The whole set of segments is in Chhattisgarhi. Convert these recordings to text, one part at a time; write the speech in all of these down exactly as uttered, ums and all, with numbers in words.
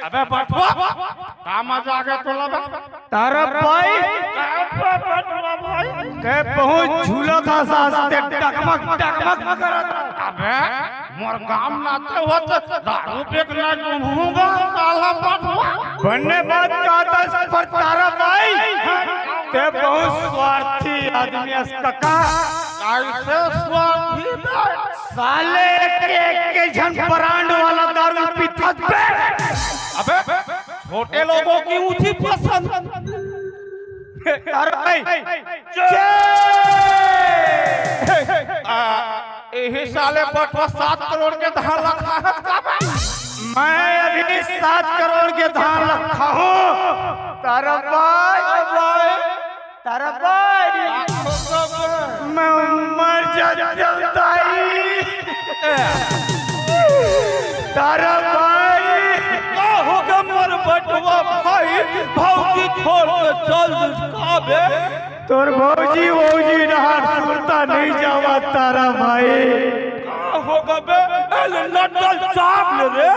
अबे बटवा, का मजा आ गया तोला बे? तारा भाई, अबे बटवा भाई, ते बहुत झूलत हस आज, ते टकमक टकमक करत। अबे मोर गाम नाते होत दारू बेचना घूमूंगा साला बटवा। बन्ने बात कहत हस, पर तारा भाई, ते बहुत स्वार्थी आदमी हस कका। कैसे स्वार्थी बे? साले एक, एक, एक झन ब्रांड वाला दारू पीथस बे। अबे, छोटे लोगों की ऊंची पसंद। अरे भाई, जय। आ, यही साले बटवा सात करोड़ के धान रखा है का बे? मैं अभी सात करोड़ के धान रखा हूँ। तारा भाई, भाई। तारा भाई, मैं मर जाता हूँ दाई। तारा भाई, का हो गे मोर बटवा भाई, भौजी छोड़ के चल दिस का बे? तोर भौजी, भौजी डहर सुरता नहीं जावा तारा भाई। का हो गे बे? एले नटल चाप ले रे।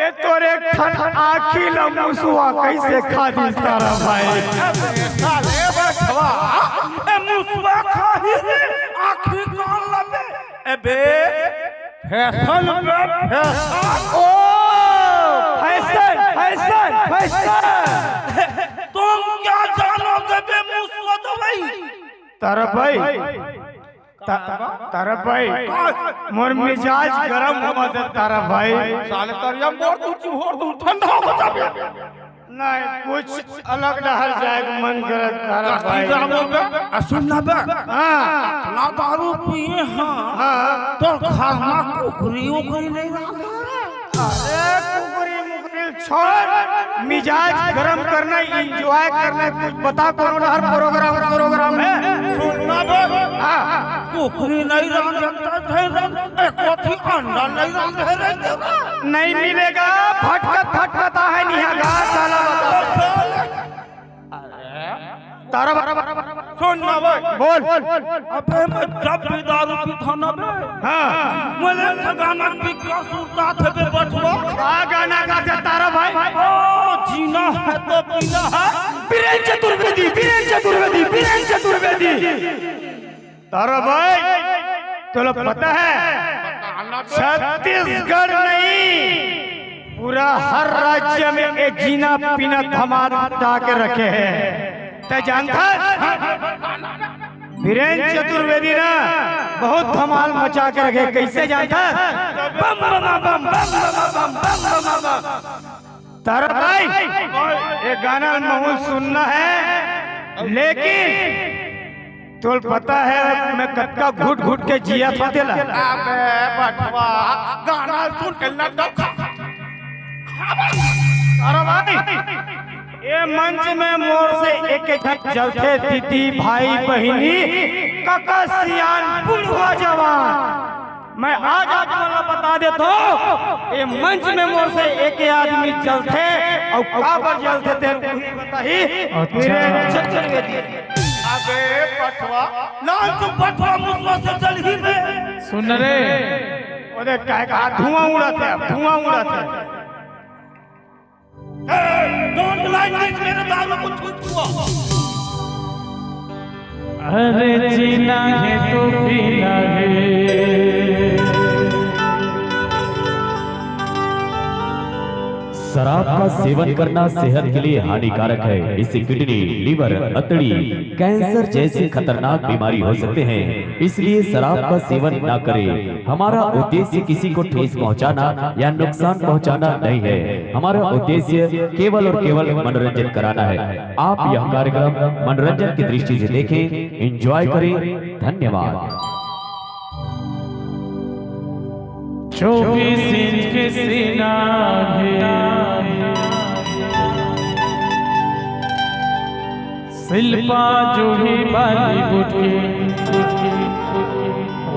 ए तोर एक ठन आँखी ला मुसवा कैसे खा दिस तारा भाई? अबे साले बटवा, ए मुसवा खाही रे, आँखी कान लबे। ए बे, फैशन बे, फैशन। ओ, फैशन, फैशन, फैशन। तुम क्या जानोगे बे मुसवा दवाई? तारा भाई, ता-, तारा भाई, मोर मिजाज गरम होवत हे तारा भाई। साले तरिया मोर तू चिहोर तू ठंडा हो जाबे। नहीं, कुछ अलग डहर जाए के मन करत तारा भाई। जाबो बे, आ सुन ना बे। हाँ। ना दारू पिए हाँ। हाँ। तो घर में कुकरी उकरी नहीं रहा। अरे कुकरी मुकरी छोड़, मिजाज गरम करना, एंजॉय करना, कुछ बता कोनो डहर प्रोग्राम, प्रोग्राम है? सुन ना बे। हाँ। कुकरी नहीं रहा, जनता थे रहा, एक कोठी अंडा नहीं रहा, रह रहे देवा। नहीं मिलेगा, भटकत भटकत आहे निहा गा, साला बता। तारा बा-, सुन ना भाई। बोल। अबे मैं जब भी दारू पीथों ना बे, हाँ। मुझे एक गाना बिक्का सुरता थे बे बटवा। का गाना गाथे तारा भाई? ओ, जीना है तो पीना है। बीरेन चतुर्वेदी, बीरेन चतुर्वेदी, बीरेन चतुर्वेदी। तारा भाई, तोला पता है, छत्तीसगढ़ नहीं, पूरा हर राज्य में एक जीना पीना धमाल मचा के रखे हैं। तैं जानथस, बीरेन चतुर्वेदी ना बहुत धमाल मचा के रखे। कैसे जानथस? बम बम बम बम। तारा भाई, ये गाना महूँ सुनना है, लेकिन तोल पता है मैं कतका घुट घुट के जियत हों तेला? अबे बटवा, गाना सुन के लटक। अरे भाई, ये मंच में मोर से एक एक झन जलथे, दीदी, भाई, बहिनी, कका, सियान, बुढ़वा, जवान। मैं आज आप मन ला बता देथों, ये मंच में मोर से एक आदमी जलथे, अउ काबर जलथे तेन उही बताही। अच्छा। बीरेन चतुर्वेदी। अबे बटवा, ना तू बटवा मुसवा से जलही बे। सुन रे। ओदे काय का धुआं उड़त हे, धुआं उड़त हे। Hey, don't like this, मेरे दारू को छू छुआ। अरे जीना है तो पीना है। शराब का सेवन करना सेहत के लिए हानिकारक है। इससे किडनी, लिवर, अतड़ी, कैंसर जैसी खतरनाक बीमारी हो सकते हैं, इसलिए शराब का सेवन ना करें। हमारा उद्देश्य किसी को ठेस पहुंचाना या नुकसान पहुंचाना नहीं है। हमारा उद्देश्य केवल और केवल मनोरंजन कराना है। आप यह कार्यक्रम मनोरंजन की दृष्टि से देखें, एंजॉय करें। धन्यवाद। चौबीस इंच के सीना है, शिल्पा जूही बॉलीवुड की,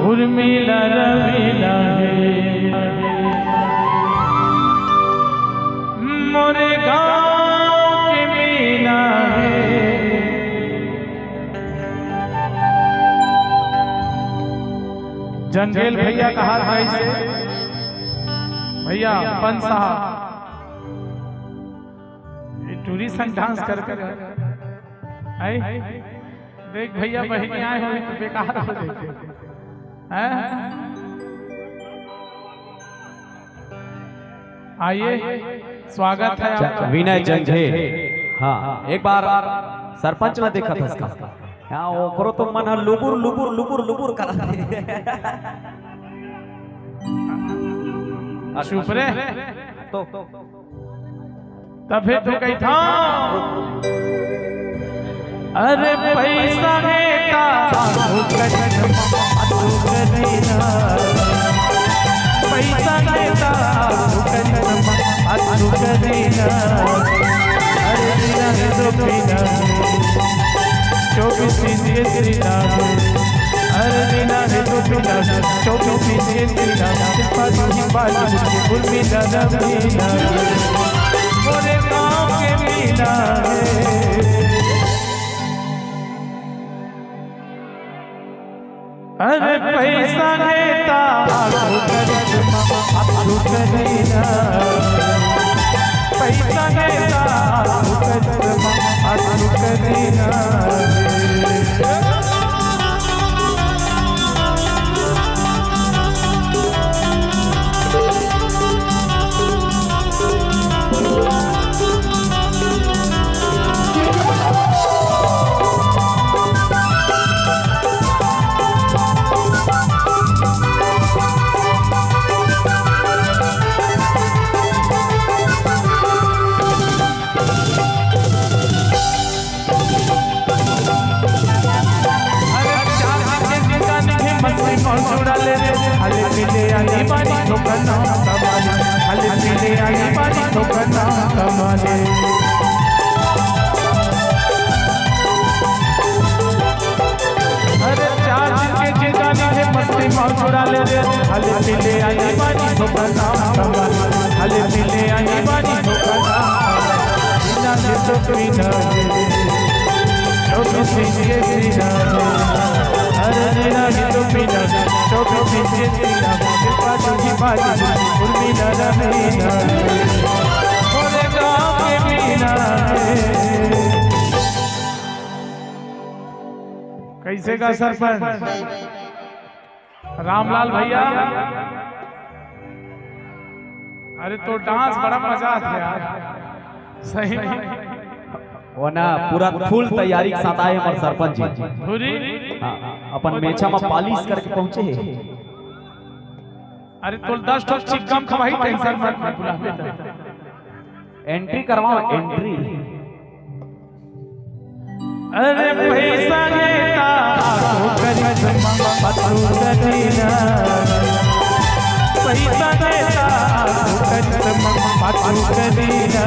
उर्मिला रवीला है, मोरे गांव के मीना है। जंगेल भैया कहा था इसे, भैया पंच साहब, टूरी संग डांस कर कर। आई देख भैया बहिनी आए हो तो बेकार हो जाते हैं। आइए, स्वागत है आपका। विनय जंघेल। हाँ, एक बार सरपंच ला देखा था इसका। हाँ, ओकरो तो मन ह लुबुर, लुबुर, लुबुर, लुबुर करा। चुप रे। तो तभे तो कहिथंव। अरे पैसा हे ता आगू कदम आगू करेना। पैसा हे ता आगू कदम आगू करेना। अरे बिना हे तो बिना हे। चौबीस इंच के सीना हे। अरे बिना हे तो बिना हे। चौबीस इंच के सीना हे। सिर्फ आदमी बाल उर्मिला रवीना। मोरे गाँव के मीना हे। अरे पैसा हे ता आगू करिश्मा आगू करेना। पैसा हे ता आगू करिश्मा आगू करेना। अरे चार के दुकान के मछली मौज उड़ा ले रे। खाली पीले आनी बानी ठोकर नाम कमाले। खाली पीले आनी बानी ठोकर नाम कमाले। अरे चार के दुकान के मछली मौज उड़ा ले रे। खाली पीले आनी बानी ठोकर नाम कमाले। खाली पीले आनी बानी ठोकर नाम कमाले। बिना हे तो बिना हे। चौबीस इंच के सीना हे। अरे बिना हे तो बिना हे। चौबीस इंच के सीना हे। सिर्फ आदमी बाल उर्मिला रवीना। मोरे गाँव के मीना हे। कैसे का सरपंच? रामलाल भैया, अरे तो डांस बड़ा मजा आता है यार, सही में। वो ना पूरा फुल तैयारी के साथ आए हमारे सरपंच जी। पूरी? हाँ, अपन मेछा में पालिश करके पहुंचे हैं। अरे तो दस ठो चिक्कम खवाही, टेंशन मत, मत बुला बेटा। एंट्री करवाओ, एंट्री। अरे पैसा हे ता आगू करिश्मा आगू करेना। पैसा हे ता आगू करिश्मा आगू करेना।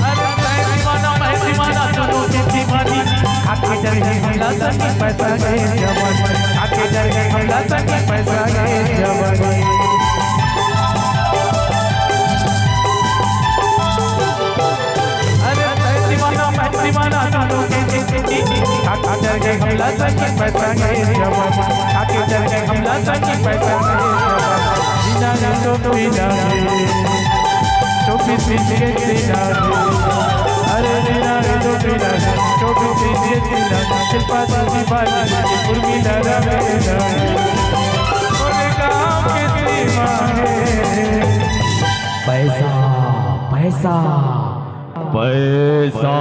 अरे तैं दीवाना, मैं दीवाना, दोनों की दीवानी। आके डर गए हमला संगी पैसा गए जवानी। आके डर गए हमला संगी पैसा गए जवानी। अरे तैं दीवाना, मैं दीवाना, दोनों की दीवानी। आके डर गए हमला संगी पैसा गए जवानी। आके डर गए हमला संगी पैसा गए जवानी। बिना हे तो बिना हे। चौबीस इंच के सीना हे। अरे बिना हे तो बिना हे। चौबीस इंच के सीना हे। सिर्फ आदमी बाल उर्मिला रवीना। मोरे गाँव के सीमा हे। पैसा, पैसा, पैसा।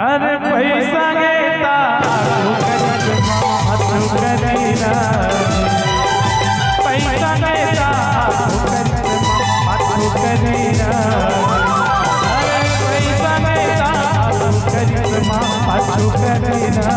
अरे पैसा हे ता आगू करिश्मा आगू करेना। पैसा हे ता आगू करिश्मा आगू करेना। अरे पैसा हे ता आगू करिश्मा आगू करेना।